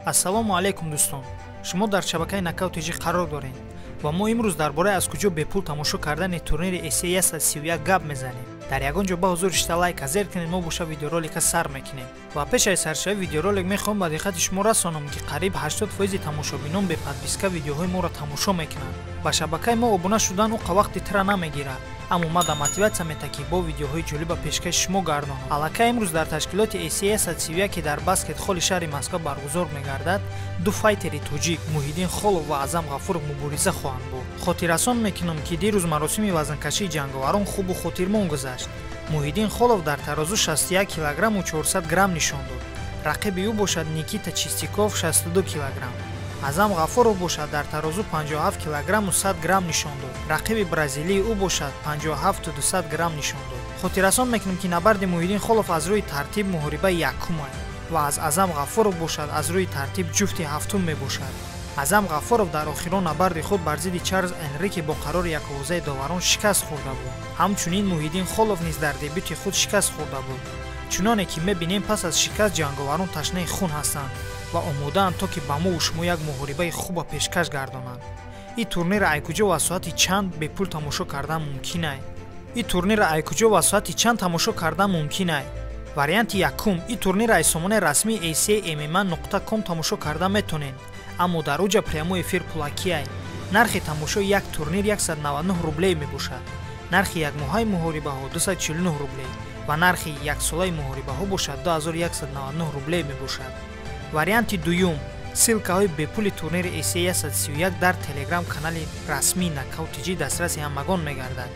Ассалому алайкум, дӯстон! Шумо дар шабакаи Нокаут ТЖ қарор доред ва мо имрӯз дар бораи аз куҷо бепул тамошо кардани турнири ACA 131 гап мезанем. Дар ягон ҷо ба ҳузур шита лайка зер кунед, мо боша видеоролика сар мекунем. Ва пеш аз саршавии видеоролик мехоҳам ба диққати шумо расонам, ки қариб 80% тамошобинон бе подписка видеоҳои моро тамошо мекунанд. Ба шабакаи мо обуна шудан ӯ вақти тира намегирад, аммо мада мотиватсия мета, ки бо видеоҳои ҷолиба пешкаши шумо гардонам. Аллакай имрӯз дар ташкилоти ACA 131, ки дар Баскет Холли шаҳри Москва баргузор мегардад, ду файтери тоҷик Муҳиддин Холов ва Аъзам Ғафуров мубориза хоҳанд бурд. Хотиррасон мекунам, ки дирӯз маросими вазнкашии ҷанговарон хубу хотирмон гузашт. Муҳиддин Холов дар тарозу 61 килограмму 400 грамм нишон дод. Рақиби ӯ бошад Никита Чистяков, 62 килограмм. Аъзам Ғафуров бошад дар тарозу 57 килограмму 100 грамм нишон дод. Рақиби бразилии ӯ бошад 57 200 грамм нишон дод. Хотиррасон мекунем, ки набарди Муҳиддин Холов аз рӯи тартиб муҳорибаи якум ва аз Аъзам Ғафуров бошад аз рӯи тартиб ҷуфти ҳафтум мебошад. Аъзам Ғафуров дар охирон набарди худ бар зидди Чарлз Энрике бо қарори яковозаи доварон шикаст хӯрда буд. Ҳамчунин Муҳиддин Холов низ дар дебюти худ шикаст хӯрда буд. Чуноне ки мебинем, пас аз шикаст ҷанговарон ташнаи хун ҳастанд ва омодаанд, то ки ба мову шумо як муҳорибаи хуба пешкаш гардонанд. Ин турнирро ай куҷо ва соати чанд бепул тамошо кардан мумкин ай? Ин турнирро ай куҷо ва соати чанд тамошо кардан мумкин ай? Варианти якум: ин турнирро ай сомонаи расмии ACA MMA.com тамошо карда метонед, аммо дар уҷа прямой эфир пулакиай. Нархи тамошои як турнир 199 рублей мебошад, нархи якмоҳаи муҳорибаҳо 249 рублей ва нархи яксолаи муҳорибаҳо бошад 2199 рублей мебошад. Варианти дуюм: ссылкаҳои бепули турнири ACA 131 дар Телеграм канали расмии Нокаут ТЖ дастраси ҳамагон мегардад.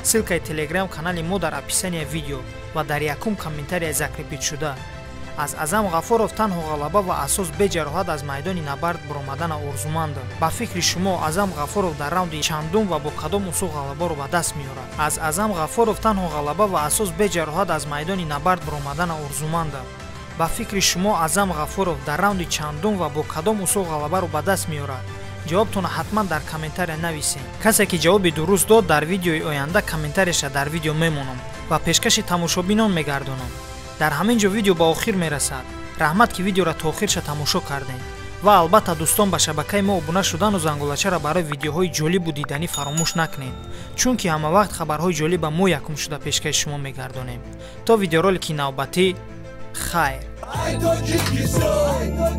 Ссылкаи Телеграм канали мо дар описания видео ва дар якум комментария закрепить шуда. Аз Аъзам Ғафуров танҳо ғалаба ва асос беҷароҳат аз майдони набард баромадана орзумандам. Ба фикри шумо, Аъзам Ғафуров дар раунди чандум ва бо кадом усул ғалабаро ба даст меорад? Аз Аъзам Ғафуров танҳо ғалаба ва асос беҷароҳат аз майдони набард баромадана орзумандам. Ба фикри шумо, Аъзам Ғафуров дар раунди чандум ва бо кадом усул ғалабаро ба даст меорад? Ҷавобтонро ҳатман дар комментария нависед. Касе ки ҷавоби дуруст дод, дар видеои оянда комментарияша дар видео мемонам ва пешкаши тамошобинон мегардонам. Дар ҳамин ҷо видео ба охир мерасад. Раҳмат, ки видеоро то охирша тамошо кардем. Ва албатта, дӯстон, ба шабакаи мо обуна шудану зангулачаро барои видеоҳои ҷолибу диданӣ фаромӯш накунед, чунки ҳамавақт хабарҳои ҷолиба мо якум шуда пешкаши шумо мегардонем. То видеоролики навбатӣ, хайр. Ай, Тоҷикистон!